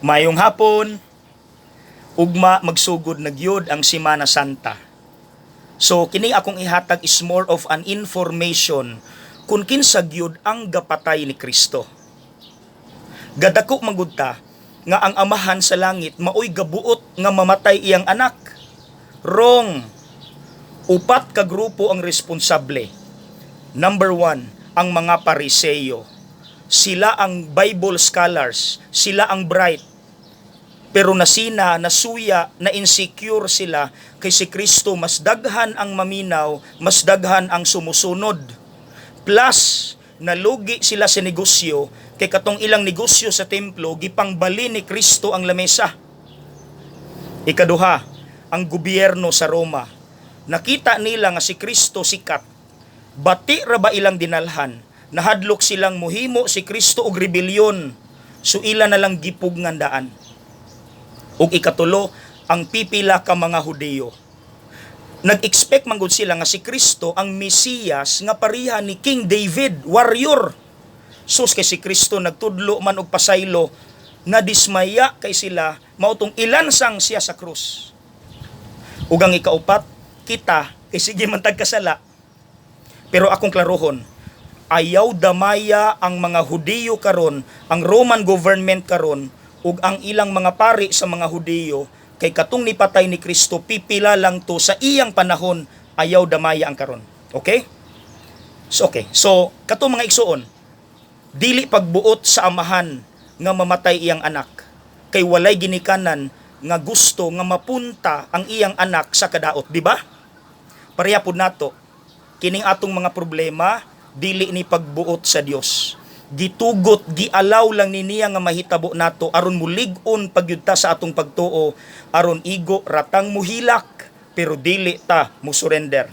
Mayong hapon, ugma magsugod na gyud ang Semana Santa. So kini akong ihatag is more of an information kung kinsa gyud ang gapatay ni Kristo. Gadako man gud ta nga ang Amahan sa langit maoy gabuot nga mamatay iyang anak. Wrong. Upat ka grupo ang responsable. Number 1, ang mga Pariseyo. Sila ang Bible scholars, sila ang bright, pero nasina, nasuya, na insecure sila kay si Kristo mas daghan ang maminaw, mas daghan ang sumusunod. Plus, nalugi sila sa negosyo kay katong ilang negosyo sa templo, gipangbali ni Kristo ang lamesa. Ikaduha, ang gobyerno sa Roma. Nakita nila nga si Kristo sikat. Bati ra ba ilang dinalhan? Nahadlok silang muhimo si Kristo og rebelyon. So ila na lang gipugngan daan. Ug ikatulo, ang pipila ka mga Hudiyo. Nag-expect man gud sila nga si Kristo ang Mesiyas nga pareha ni King David, warrior. Sus, kay si Kristo nagtudlo man og pasaylo, na dismaya kay sila, mao tong ilansang siya sa krus. Ug ang ikaupat, kita, kay sige man tag kasala. Pero akong klarohon, ayaw damaya ang mga Hudiyo karon, ang Roman government karon, ug ang ilang mga pari sa mga Hudiyo, kay katong nipatay ni Kristo pipila lang to sa iyang panahon, ayaw damaya ang karon. Okay? So okay. So kato, mga igsuon, dili pagbuot sa Amahan nga mamatay iyang anak kay walay ginikanan nga gusto nga mapunta ang iyang anak sa kadaot, di ba? Pareha pud nato kining atong mga problema, dili ni pagbuot sa Dios. Gitugot, gialaw lang ni niya nga mahitabo nato aron mulig-on pagyud ta sa atong pagtuo, aron igo ratang muhilak pero dili ta mo surrender.